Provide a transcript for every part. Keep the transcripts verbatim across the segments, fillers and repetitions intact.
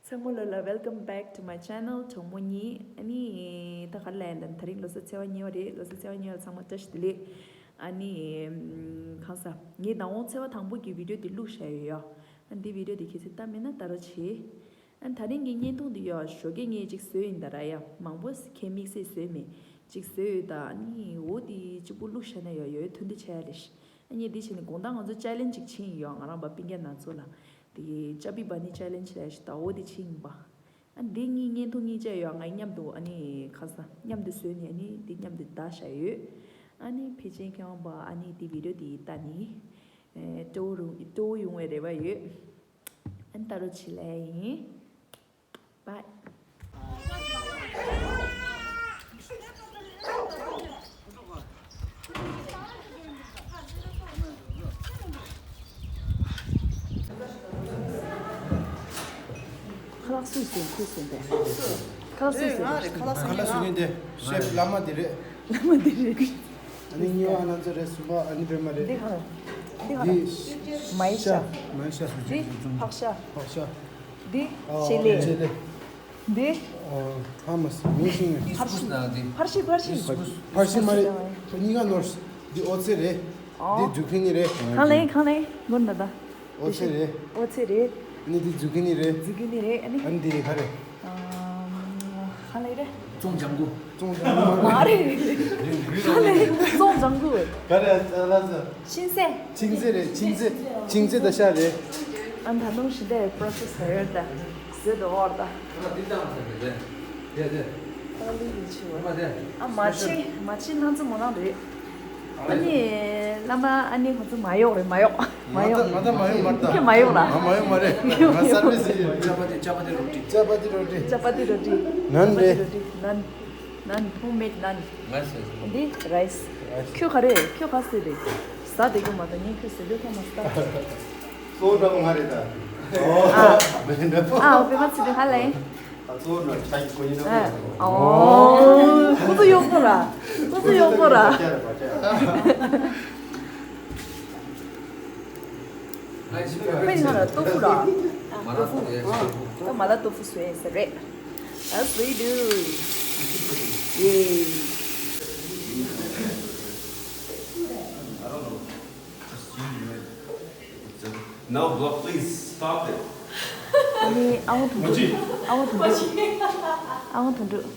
ཚང་མ་ལོ་ལ། Welcome back to my channel. གྲོགས་མོ་གཉིས། ཨ་ནི་ད་ག་ལ་ལ་དེ་རིང་ལོ་གསར་ཚེས་པ་གཉིས་པ་རེད། ལོ་གསར་ཚེས་པ་གཉིས་པ་ལ་ཚང་མ་བཀྲ་ཤིས་བདེ་ལེགས། ཨ་ནི་གང་ཟག་ངས་མདང་དགོང་ཚེས་པ་དང་པོ་གི་བི་ཌིའོ་དེ་བླུགས་བཞག་ཡོད་ཡ། ཨ་འདི་བི་ཌིའོ་དེ་གལ་སྲིད་ལྟ་མེད་ན་ལྟ་རོགས་བྱེད། ཨ་ད་རིང་གི་བརྙན་ཐུང་འདི་ཡོད་ཞོགས་ཀས་ངས་ཅིག་བཟོས་ཡིན་ད་ར་ཡ། མང་པོ་ཁྱད་དམིགས་བསལ་བཟོས་མེད། ཅིག་བཟོས་ཡོད་ད། ཨ་ནི་འོ་དེ་གཅིག་པུ་བླུགས་བཞག་ན་ཡ་ཡོད་ཐུགས་འདི་ཆེ་ཡ་རེད། ཨ་ནི་འདི་བྱས་ནས་དགོང་དག་ང་ཚོ་ཅལ་ལེན་ཅིག་ཕྱིན་ཡོད། ང་རང་པ་པིན་ཀེ་ན་ཚོ་ལ་དེ་ཅ་པི་བ་ནི་ཅལ་ལེན་ལས་ཤི་ད་འོ་དེ་ཕྱིན་པ། ཨ་འདི་གཉིས་བརྙན་ཐུང་གཉིས་བཅས་ཡོད། ང་མཉམ་དུ་ཨ་ནི་ཁ་ས་མཉམ་དུ་བཟོས་ནས་ཨ་ནི་འདི་མཉམ་དུ་བདའ་བཞག་ཡོད། ཨ་ནི་ཕལ་ཆེར་ཁྱེད་རང་པ་ཨ་ནི་འདི་བི་ཌིའོ་དེ་ལྟ་ནི་སྤྲོ་བོ་རུང་སྤྲོ་བོ་ཡོང་བའི་རེ་བ་ཡོད། ཨ་ནི་ལྟ་རོགས་བྱེད་ལེ་ཡིན། Bye. ཁ་ལག་སུས་ཟོས། ཁོས་ཟོས་པས། ཁ་ལག་སུས་ཟོས། ཁ་ལག་སུས་ཟོས། ཁ་ལག་སུ་ནི་འདི་ཤེཕ་བླ་མ་འདི་རེད། བླ་མ་འདི་རེད། ཨ་ནི་གཉིས་པ་ཨ་ན་ཚོ་རེད། གསུམ་པ་ཨ་ནི་པད་མ་རེད། འདི་ག་རེད། འདི་ག་རེད། འདི་མའི་ཤ། མའི་ཤ། འདི་ཕག་ཤ། ཕག་ཤ། འདི་ཨ་ཆེ་ལེ། ཆེ་ལེ། འདི་ཨ་ཧ་མ་སི་མི་ཤིང་ངེ། ཕར་ཤི། ཕར་ཤི། ཕར་ཤི། ཕར་ཤི་མ་རེད། གཉིས་ཀ་ནོར། འདི་ཨོ་ཙེ་རེད། འདི་ཛུ་ཁི་ནི་རེད། གང་ལེན་གང་ལེན། མགོ་ན་ད། ཨོ་ཙེ་རེད། ཨོ་ཙེ་རེད། ཨ་ནི་འདི་ཛུ་ཁི་ནི་རེད། ཛུ་ཁི་ནི་རེད། ཨ་ནི། ཨ་ནི་འདི་རེད། ག་རེད། ཨ་གང་ལེན་རེད། ཙོང་ལྗང་གུ། ཙོང་ལྗང་གུ་མ་རེད། གང་ལེན། ཙོང་ལྗང་གུ། ག་རེ་ཨ་ལ་ཟ། ཤིང་ཚལ། ཤིང་ཚལ་རེད། ཤིང་ཚལ། ཤིང་ཚལ་ད་ཤ་རེད། ཨ་ད་ནུང་ཞི་དེ་པྲོ་སེ་སི་ཧེར་ད་ཟེ་དོ་ཨོར་ད། ཨ་འདི་ཏང་ཟེར་གི་རེད། དེ་དེ། ཨ་ལི་ཡི་ཆུ་བ། ཨ་དེ། ཨ་མ་ཕྱི་མ་ཕྱི་སྣང་ཚུལ་མོ་རང་རེད། ཨ་ནི་བླ་མ་ཨ་ནི་ཁོ་ཚོ་མ་གཡོག་རེད། མ་གཡོག་མ་གཡོག་ང་ད་ང་ད་མ་གཡོག་མ་རེད་ད། ཁྱོད་མ་གཡོག་ལ། ང་མ་གཡོག་མ་རེད། ང་སར་བི་སི་ཡིན། ཅ་པ་ཏི་ཅ་པ་ཏི་རོ་ཏི། ཅ་པ་ཏི་རོ་ཏི། ཅ་པ་ཏི་རོ་ཏི། ནན་རེད། ཅ་པ་ཏི་རོ་ཏི། ནན། ནན། ཧོམ་མེད་ནན། ང་ཟེར། འདི་རའི་སི། རའི་སི། ཁྱོད་ག་རེ། ཁྱོད་ག་ཟེར་རེད། ཟ་བདེ་གི་མ་གཏོགས་ངས་ཁྱོད་ཟ་རྒྱུ་ཐོག་མ་ཟ། གཙོ་བོ་འདྲ་པོ་ང་རེད་ད། ཨ། མི་འདྲ་པོ། ཨ་བེ་མ་ཚི་དེ་ཧ་ལེ། ཨ་གཙོ་བོ་འདྲ་ཆ་གི་གོ་ཡིན་འདྲ་པོ། ཨོ། ཁོ་ཚོ་ཡོང་གོ་ར། ཁོ་ཚོ་ཡོང་གོ་ར། ཕེ་ང་ལ་ཏོ་ཕུ་ར། ཏོ་ཕུ། ཏོ་མ་ལ་ཏོ་ཕུ་སུ་ཡིན་ཟེར་རེད། That's what we do. Yay. Now block, please stop it. ཨ་ནི་ཨ་ཝང་དོན་གྲུབ། ཨ་ཝང་དོན་གྲུབ། ཨ་ཝང་དོན་གྲུབ།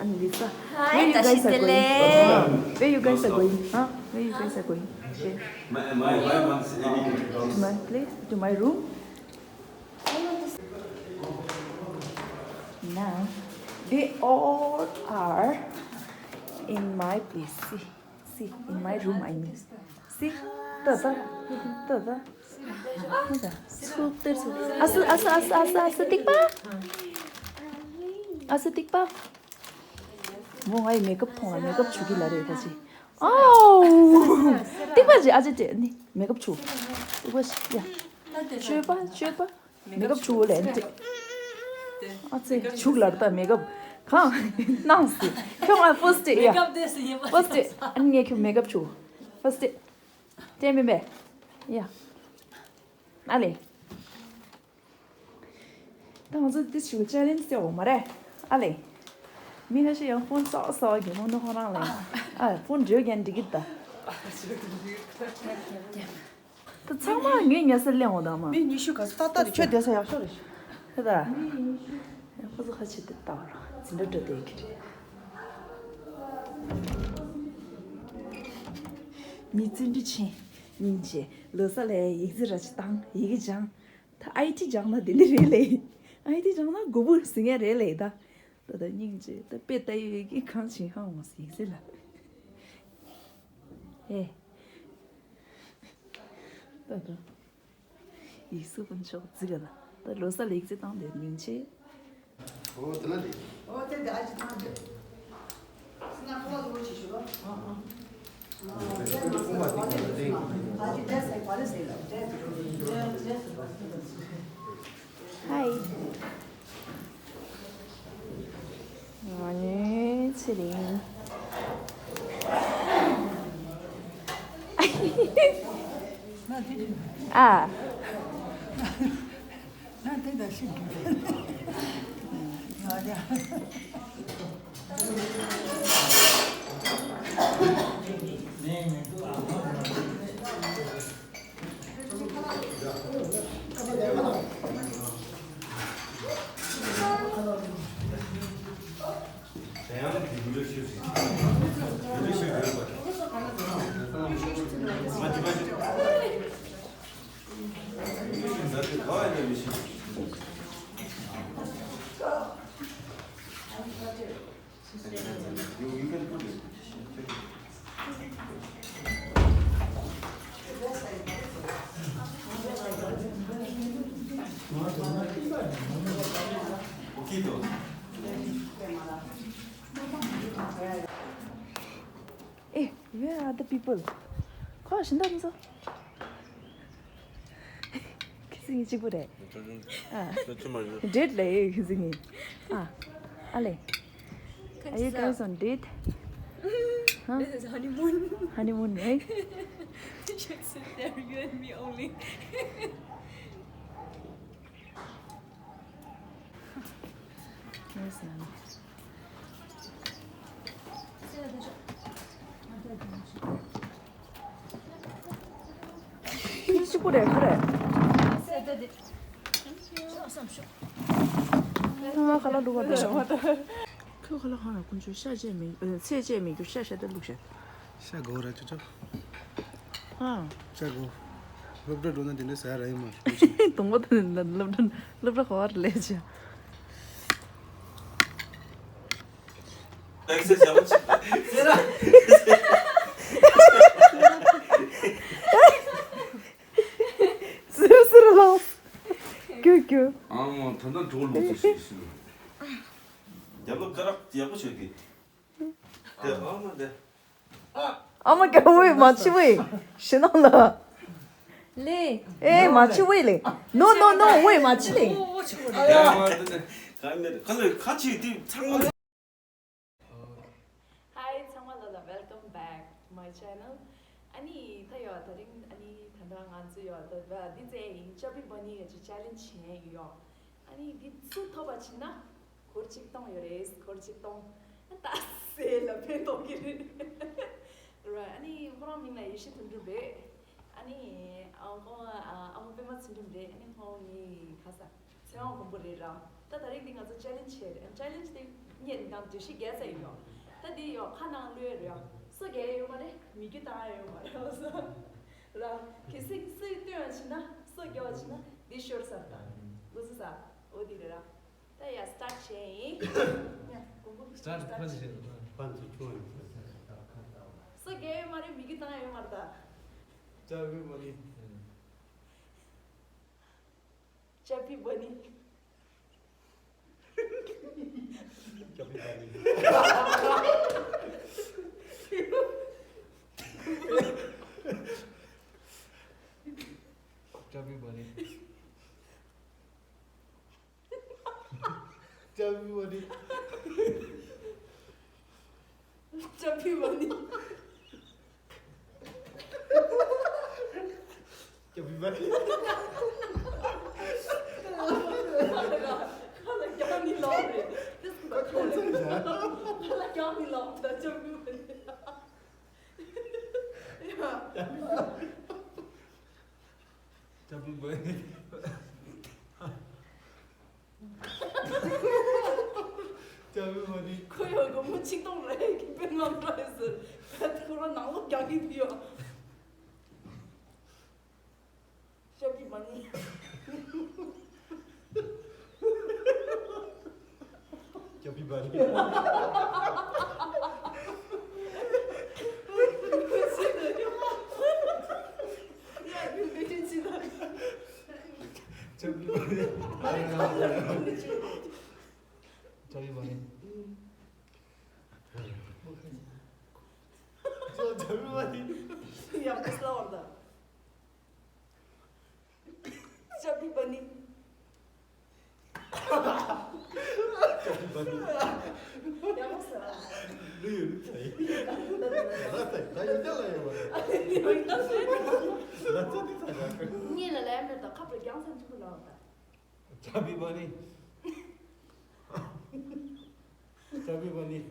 ཨ་ནི་ལི་ས། Hi, Where you guys are going? Tashi Delek. Where you guys are going? Huh? Where you guys are going? Okay. My, my wife wants any. To my place? To my room? Now, they all are in my place. See, see, in my room, I mean. See, ད་ད་ད་ད། ད་ད། སུ་དེར་སུ། ཨ་སུ་ཨ་སུ་ཨ་སུ་ཨ་སུ་ཨ་སུ་ཏིག་པ། ཨ་སུ་ཏིག་པ། མོ་ང་ཡི་མེ་ཀབ་མཐོང་ལ་མེ་ཀབ་བྱུག་གི་ལ་རེད་ད་ཅི། ཨའོ། ཏིག་པ་ཅི་ཨ་ཅེ་ཅེ་ནི་མེ་ཀབ་བྱུག་ཏིག་པ་ཞིག་ཡ། སྤྱོད་པ་སྤྱོད་པ། མེ་ཀབ་བྱུག་ལེ་ཏི། ཨ་ཙི་བྱུག་ལར་ད་མེ་ཀབ་གང་གནང་སི། ཁྱོད་ང་ཕར་སི་ཊེ་ཡ། ཕར་སི་ཊེ། ཨ་ནི་ངས་ཁྱོད་མེ་ཀབ་བྱུག་ཕར་སི་ཊེ། ཏེ་མེ་མེ། ཡ། ཨ་ལེ། ད་ང་ཚོ་ཏི་ཞུ་ཅེ་ལེན་ཇི་ཟེར་འོ་མ་རེད། ཨ་ལེ། མི་ཁ་ཤས་ཡང་ཕོན་གསར་པ་གསར་པ་རྒྱུ་མང་ནོ་ཁོ་རང་ལ། ཨ་ཕོན་འགྲོས་ཀྱང་འགྲིག་གི་ད། ད་ཚང་མ་ངའི་ཉལ་ས་སླེབས་འོང་དང་མ། མི་ཉི་ཤུ་ག་ས་ཏག་ཏག་རེད། ཁྱོད་བསྡད་ས་ཡག་ཤོས་རེད། ཧེ་ད། ཁོ་ཚོ་ཁ་ཕྱེ་དེ་ལྟ་བར་འཛིན་གྲྭ་འགྲོ་བསྡད་ཀྱི་རེད། མི་བརྩོན་འགྲུས་ཆེ། སྙིང་རྗེ། ལོ་གསར་ལ་ཡིག་ཚད་ར་ཅིག་བཏང་ཡི་གེ་སྦྱང་། ད་ཨའི་ཊི་སྦྱང་ན་དེ་འདྲ་རེད་ལེ། ཨའི་ཊི་སྦྱང་ན་མགོ་བོ་ཟིང་ཡ་རེད་ལེ་ད། ད་ད་སྙིང་རྗེ་ད་དཔེ་ལྟ་ཡོད་ཀྱི་གང་བྱེད་ཧང་འོང་ཟིག་ཟེར་ལ། ཨེ། ད་ད། ཡིག་གཟུགས་ཕུན་ཚོགས་ཟིག་ག་ལ། ད་ལོ་གསར་ལ་ཡིག་ཚད་བཏང་དེ་སྙིང་རྗེ། ཨོ་དེ་ལ་རེད། ཨོ་དེ་དེ་ཨ་ཅེ་བཏང་དེ། སི་ན་ཁོ་ལ་ལོ་ཆེ་ཤོས་ལ། ཨ་ཨ། Hi. ང་ནི་ཚེ་རིང་། ཨ། Eh, where are the people? ཁོ་ཤིན་ཏུ་མི་ཚོ། ཁི་སིང་གཅིག་པོ་རེད། ཨ། ཁྱོད་ཅི་མ་ཞུ། Date ལ་ཡོད་ཁི་སིང་ངི། ཨ། ཨ་ལེ། Are you guys on date? Huh? This is honeymoon. Honeymoon, right? You should sit there, you and me only. Yes, ma'am. གཅིག་པོ་རེད་ཁ་རེད། ང་ཁ་ལག་བླུགས་པ་དང་། ཁོས་ཁ་ལག་ཁང་ལ་དཀོན་མཆོག་ཤ་བཅད་མི་ཚལ་བཅད་མི་རྒྱུ་ཤ་ཤ་སྟེ་བླུགས་ཤག་ཤ་དགོས་ར་ཅོ་ཅོ། ཨ། ཤ་དགོས། སློབ་གྲྭ་འགྲོ་ན་དེ་འདྲ་ཟ་ཡ་ར་ཡིན་མ། གདོང་པ་དང་སློབ་གྲྭ་སློབ་གྲྭ་ག་བར་ལས་བྱ། ཟེར་ཟེར་ལོ། ཀྱུ་ཀྱུ། ཨ་མ་ད་ལྟ་གྲོགས་ལོག་ཚོ་ཞིག་ཞིག་རྒྱབ་ལོ་ཀ་རག་ཡག་པོ་བྱོས་ཏེ། དེ་ཨ་མ་དེ། ཨ་མ་ཀ་ཝེ་མ་ཆི་ཝེ། ཞེ་ནང་ལ། ལེ། ཨེ་མ་ཆི་ཝེ་ལེ། No, no, no, ཝེ་མ་ཆི་ལེ། ཡ་མ་དེ་ནས་ག་ནས་ག་ལེ་ཁ་ཆི་དེ་ཚང་མ། Hi ཚང་མ་ལ་ལ། Welcome back to my channel. ཨ་ནི་ད་ཡོད་ད་རིང་ཨ་ནི་ད་ལྟ་ང་ཚོ་ཡོད་ད་འདི་ཚེ་ཡིན་ཅ་པི་བ་ནི་ཡ་ཅི་ཅ་ལེན་བྱས་ཡོད། ཨ་ནི་འདི་ཚུར་ཐོབ་པ་ཕྱིན་ན་སྒོར་གཅིག་སྟོང་ཡོད་རེད། སྒོར་གཅིག་སྟོང་། ད་ཟེར་ལ་ཕན་ཐོགས་ཀྱི་རེད། ར་ཨ་ནི་ཁོ་རང་མིང་ལ་ཡེ་ཤེས་དོན་གྲུབ་རེད། ཨ་ནི་ཨ་ཁོ་ཨ་ཨ་ཁོ་པད་མ་ཚུལ་ཁྲིམས་རེད། ཨ་ནི་ཁོ་ངའི་ཁ་ས་ཚེ་དབང་མགོན་པོ་རེད་ར། ད་ད་རེས་འདི་ང་ཚོ་ཅ་ལེན་བྱས་རེད། ཅ་ལེན་དེ་ངས་འདི་དང་བརྗོད་གཞི་བརྒྱབ་ཚར་ཡོད། ད་འདི་ཡོད་ཁ་ནང་བླུགས་ཡོད་རེད། སོ་རྒྱག་ཡོད་མ་རེད། མི་རྒྱུ་བཏང་ཡོད་མ་རེད། ལགས་སོ། ར། གལ་སྲིད་སུས་བཏོན་བྱས་ན་སོ་རྒྱག་བྱས་ན་འདི་ཤོར་ཚར་ད། ལགས་སོ་ས། འོ་འདི་རེད་ར། ད་ཡ་སི་ཊར་ཊི་བྱས་ཡིན། ཡ་གོང་བུ་སི་ཊར་ཊི་ཊི་ཕན་ཆེ་ཕན་ཚུན་ཆུང་ཡིན། སོ་རྒྱག་ཡོད་མ་རེད། མི་རྒྱུ་བཏང་ཡོད་མ་རེད་ད། ཅ་བི་བ་ནི། ཅ་བི་བ་ནི། ཅ་བི་བ་ནི། ཅ་བི་བ་ནི། ཅ་བི་བ་ནི། ཅ་བི་བ་ནི། ཅ་བི་བ་ནི། ཁ་ལ་རྒྱག་ནི་ལོག་རེད། ཁ་ཁོ་ཚོ་ཡ། ཁ་ལ་རྒྱག་ནི་ལོག་ད་ཅ་བི་བ་ནི། ཡ། ཅ་བི་བ་ནི། ཅ་བི་བ་ནི། ཁོ་ཡང་སྒོར་མོ་ཆིག་སྟོང་རེ་གི་དཔེ་ངར་འགྲོ་ཡོད་ཟེར། ད་ཁོ་རང་ནང་ལོགས་རྒྱག་གི་འདུག་ཡོད། ཅ་བི་བ་ནི། ཅ་བི་བ་ནི། ཅ་བི་བ་ནི། ཅ་བི་བ་ནི། ཅ་བི་བ་ནི། ཡག་པོ་སླ་བར་ད། ཅ་བི་བ་ནི། ཅ་བི་བ་ནི། ཡག་པོ་ཟ། ལུས་ཡོད་ལུས་ཚ་ཡིན། ལ་ཚ་ཡིན། ད་ཡོད་ཀྱང་ལ་ཡོད་པ་རེད། ལ་ཚ་འདི་ཚ་ར། ངས་ལ་ལ་ཡ་མེད་ད། ཁ་བྲོ་རྒྱང་སང་ཐུག་གི་ལ་བ་ད། Chubby Bunny. Chubby Bunny.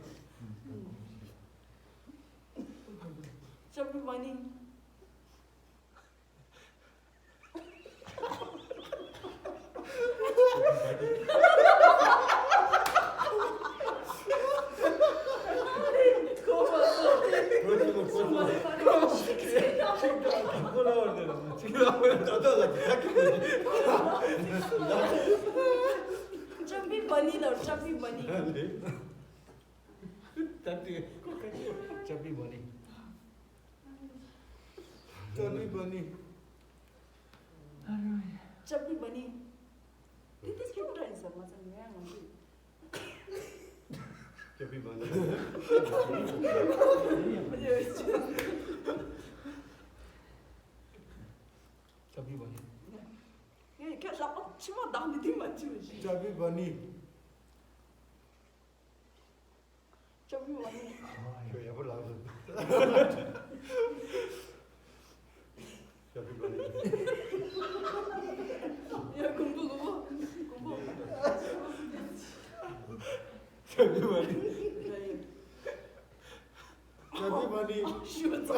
Chubby Bunny. Chubby Bunny ལ། Chubby Bunny. Chubby Bunny. Chubby Bunny. Chubby Bunny. དེ་དེ་ཁྱོད་འདྲ་ཡིན་ཟེར་མ་ཚད་ངས་ང་ཚོས། Chubby Bunny. Chubby Bunny. ངས་ཁྱོད་ལག་པ་མཆིལ་མ་བཏང་ནས་དེ་མ་བྱེད་པ་ཞིག Chubby Bunny. Chubby Bunny. ཁྱོད་ཡག་པོ་ལབ་སོང་། Chubby Bunny. ཡ། མགོན་པོ། མགོན་པོ། མགོན་པོ། Chubby Bunny. ཡ་ཡ། Chubby Bunny. ཤུ་ཙག་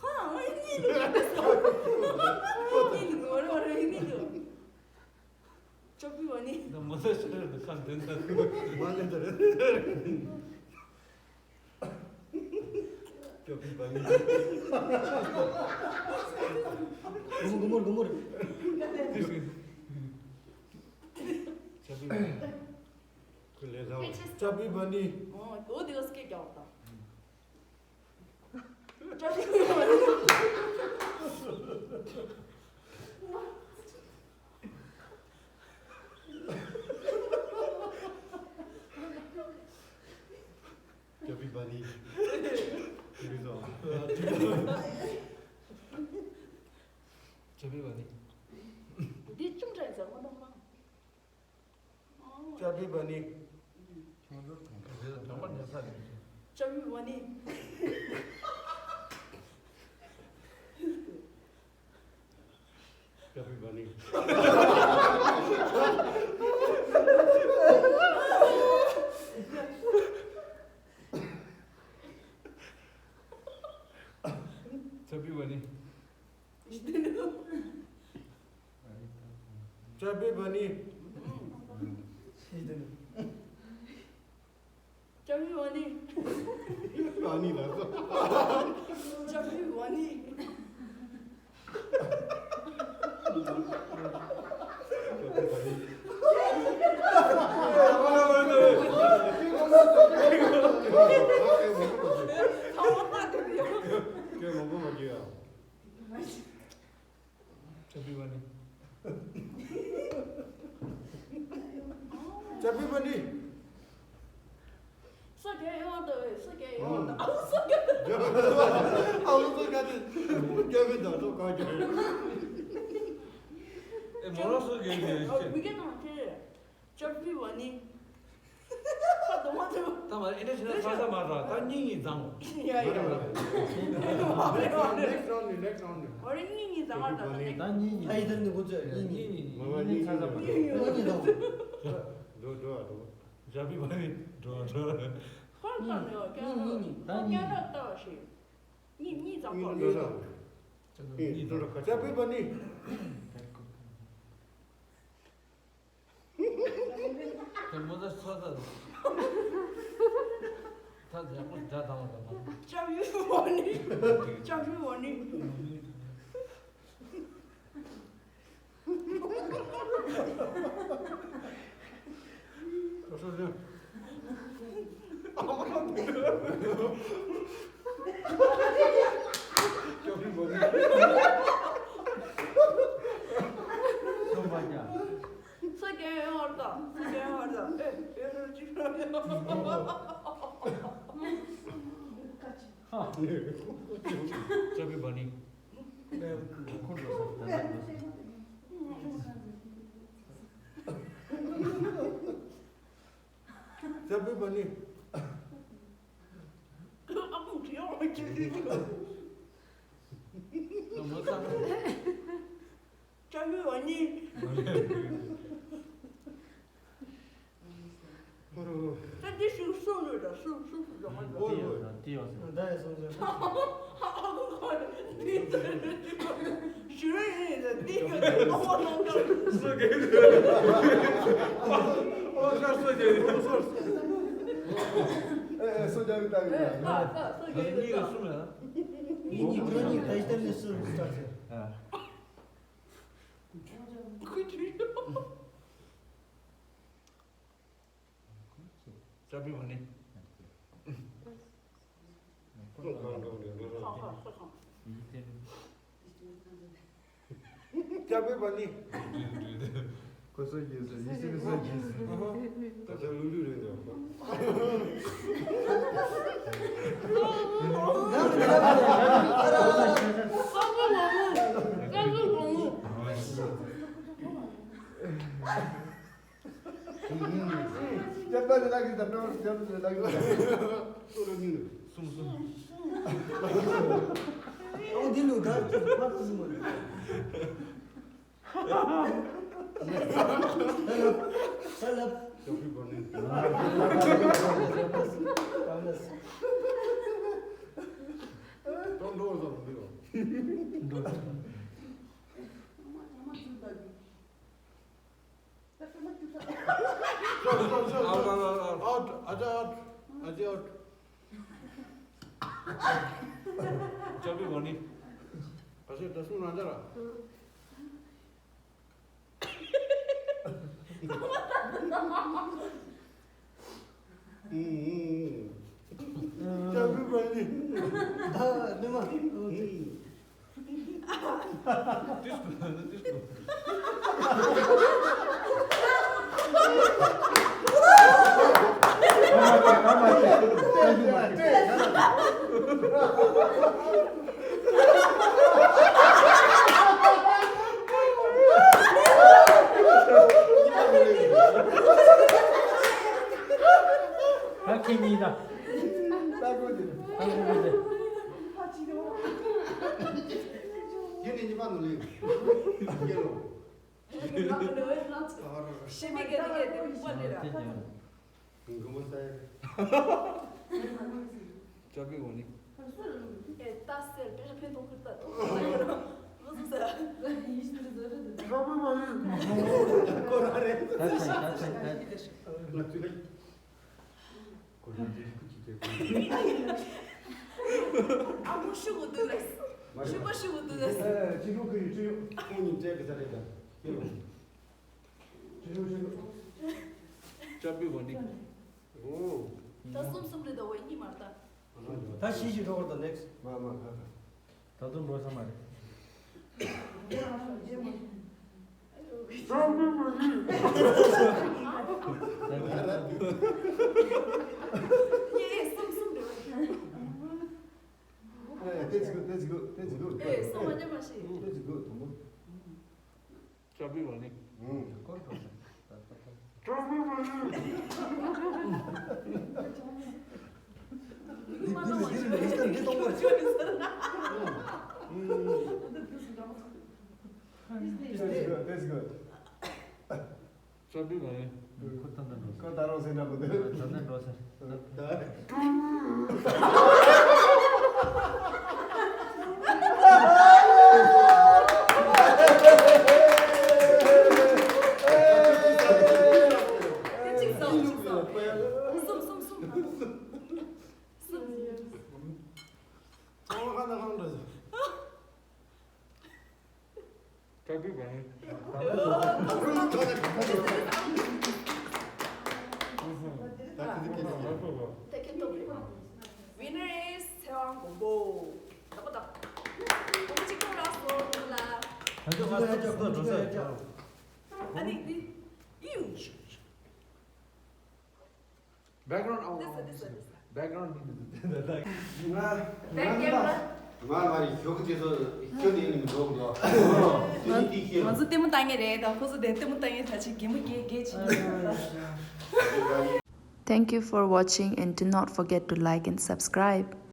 ཧ་ཨ་ནི་ལུ། ཨ་ནི་ལུ། ཨ་ནི་ལུ། Chubby Bunny. ད་མོ་ས་ཤར་དུ་ཁ་འདོན་ད། མ་ལེ་ད་རེད། Chubby Bunny. གུ་མུར་གུ་མུར་གུ་མུར། Chubby Bunny. ཁོས་ལས་སླ་བ། Chubby Bunny. ཨོ་དེ་ག་སྐད་རྒྱག་པ་དང་། Chubby Bunny. Chubby Bunny. འདི་ཅུང་ཀྲང་ཟེར་མ་གཏོང་ན། Chubby Bunny. Chubby Bunny. Chubby Bunny. Chubby Bunny. Chubby Bunny. Chubby Bunny. Bunny ལ། Chubby Bunny. Chubby Bunny. Chubby Bunny. སོ་རྒྱལ་ཡོང་དུ། སོ་རྒྱལ་ཡོང་དུ། ཨ་སོ་རྒྱལ། ཨ་སོ་རྒྱལ་དུ་སྐྱོ་བའི་འདྲ་ཐོག་ག་རྒྱལ། ཨེ་མོ་རང་སོ་རྒྱལ་དུ་ཡོད་ཅེས། མི་རྒན་དང་ཁྱེད། Chubby Bunny. ཁ་དོ་མ་ཐུབ། ད་མ་ཨེ་འདྲ་བྱས་ན་ཚ་ཚ་མ་ར། ད་གཉིས་གཉིས་བཟང་བ། ཡ་ཡ། Next round ནི། Next round ནི། ཨོ་རེད། གཉིས་གཉིས་བཟང་བ། ད་ད་next། ད་གཉིས་གཉིས། ད་ཡི་དེར་ནི་འགོ་ཚོས་གཉིས་གཉིས། གཉིས་གཉིས། མ་མ་གཉིས་ཚ་ཚ་མ་ར། གཉིས་གཉིས་བཟང་བ། འགྲོ་འགྲོ་ཨ་འགྲོ། Chubby Bunny འགྲོ་འགྲོ། ཁོ་ལྟ་ནས་ཨོ་ཀྱང་། གཉིས་གཉིས། ད་ཁོ་གཉིས་ཀྱང་ལ་ལྟ་བ་ཞིག་གཉིས་གཉིས་བཟང་བ། གཉིས་གཉིས་བཟང་བ། གཉིས་འགྲོ་ར། Chubby Bunny. དེ་མོ་ད་ཚོད་ད། ད་ཡག་པོ་སྒྲ་དང་བ་དང་། Chubby Bunny. Chubby Bunny. སོ་རྒྱལ་ཡོང་བར་དང་། སོ་རྒྱལ་ཡོང་བར་དང་། ཨེ་ཨེ་རོ་ཅི་རོ། Chubby Bunny. Chubby Bunny. ཨ་ཁུ་ཁྱེད་ཡོང་བ་ཅི་རེད། ད་མོ་ཚ། ད་འདི་ཤུགས་སུ་ལོས་ད་སུ་སུ་སུ་ལོས་མ་འདུག་ཏི་ཡོང་ཏི་ཡོང་ཟེར། ད་ཡ་སོང་ཟེར། ཞུ་རེ་ཡིན་ད་འདི་ཡོང་ཏི་ཡོང་ཏི་ཡོང་། སུ་གེ་ཨོ་ཤ་སུ་གེ་ཨོ་སོ་སོ། ཨེ་ཨེ་སོ་རྒྱག་གི་ད་གི་ད། ད་གཉིས་ལ་གསུམ་ཡ། གཉིས་གཉིས་གཉིས་ད་ཡི་ད་ནི་སུ་སུ་ད་ཟེར། ཁུ་ཆུ་ཡོ། ཅ་པི་བ་ནི། ཅ་པི་བ་ནི། ཁོ་སོ་ཡིན་སོ་ཡིན་སོ་ཡིན་སོ་ཡིན་སོ། ད་ལྟ་ལུ་ལུ་རེད་འདུག་སྐྱབས་པ་ལ་ལག་གིས་དང་པྲ་སྐྱབས་པ་ལ་ལག་གིས་སོ་ར་ཉིན་གསུམ་གསུམ། ཨོ་འདི་ལུ་དར་གྱི་ཕར་གསུམ་མ་རེད། ད་ལབ། ད་ལབ། ཅོ་ཕི་བ་ནི། ཏོང་ཏོ་བཟོ་མི་རོ། འགྲོ། Out, out, out, out. Out, out, out. Ajay out. ཅ་པི་བ་ནི། ཨ་ཤེ་ད་སུ་ན་ཇ་ར། ཅ་པི་བ་ནི། ད་ནི་མ། ཏིས་ཀོ་ཏིས་ཀོ། ད་ཁྱེད་གཉིས་ད། ད་གོ་དེ། ད་གོ་དེ། ཡིན་ནི་གཉིས་པ་ནོ་ལེ། ཡེ་ལོ། ཞེ་མི་གེ་དེ་གེ་དེ་མི་པ་ལེ་ར། དེ་ཀྱང་། དགུན་མོ་ས་ཡ། ཅ་པི་འོ་ནི། ཨེ་ད་སེར་པེ་ར་ཕན་ཐོགས་ཁུར་ད་ཏོ། ང་ཚོ་ས་ཡ། ཅ་པི་འོ་ནི། ཀོ་ར་རེད། ད་ད་ད་ད། ང་ཚོ་ལ། ཨ་མོ་ཤུ་གུ་དུ་རེད། ཤུ་པ་ཤུ་གུ་དུ་རེད། ཨེ་ཅི་ལུག་གི་ཡུ་ཅི་ཡོ། ཁོང་གཉིས་འབྲེལ་གི་ས་རེད་ད། ཅི་ལུག་ཅི་ལུག་ཅི་ལུག་ཅི་ལུག་ཅ་པི་བ་ནི། ཨོ། ད་གསུམ་གསུམ་རེད་ད་འོ་གཉིས་མ་རེད་ད། ད་བཞི་བཞི་འགྲོ་བར་ད་ནེགསི། མ་མ་ཁ་ཁ། ད་དུང་འགྲོ་ས་མ་རེད། ཡེ་གསུམ་གསུམ་འགྲོ། That's good, that's good, that's good. ཨེ་གསུམ་མ་ཉམས་མ་ཤེས། That's good, དང་པོ། ཅ་པི་བ་ནི། ཨུམ། ཅ་པི་བ་ནི། འདི་འདི་འདི་འདི་གཏོང་བར་བྱེད། That's good, that's good. ཅ་པི་བ་ནི། ཁོ་ད་ལྟ་འགྲོ་ས། ཁོ་ད་རུང་སེམས་ཁྲལ་པོ་འདུག་ད་ལྟ་འགྲོ་ས། ད། གཅིག་སོང་། གཅིག་སོང་། གསུམ་གསུམ་གསུམ། གསུམ། ཚང་མ་གང་དང་གང་འདྲ་ཟེར། ཅ་པི་བ་ནི། Winner is ཚེ་དབང་མགོན་པོ། ད་པོ་ད། མགོན་པོ་གཅིག་ཐོག་ལ་སོང་ལ། ད་ཚོ་ང་ཚོ་ཚོ་འགྲོ་ས་ཡོད། ཨ་ནི་འདི། ཡུ། Background out. This one, this one, this one. Background. Back camera. ང་ལ་ཞོགས་ཀྱི་ཚོ་ཁྱོད་ནས་ནི་འགྲོ་གི་འདུག་ང་ཚོ་ལྟད་མོ་ལྟ་མཁན་རེད་ད། ཁོ་ཚོ་དེ་ལྟད་མོ་ལྟ་མཁན་ད་ཅིག་གད་མོ་བགད་བགད་བྱེད་ཀྱི་འདུག Thank you for watching and do not forget to like and subscribe.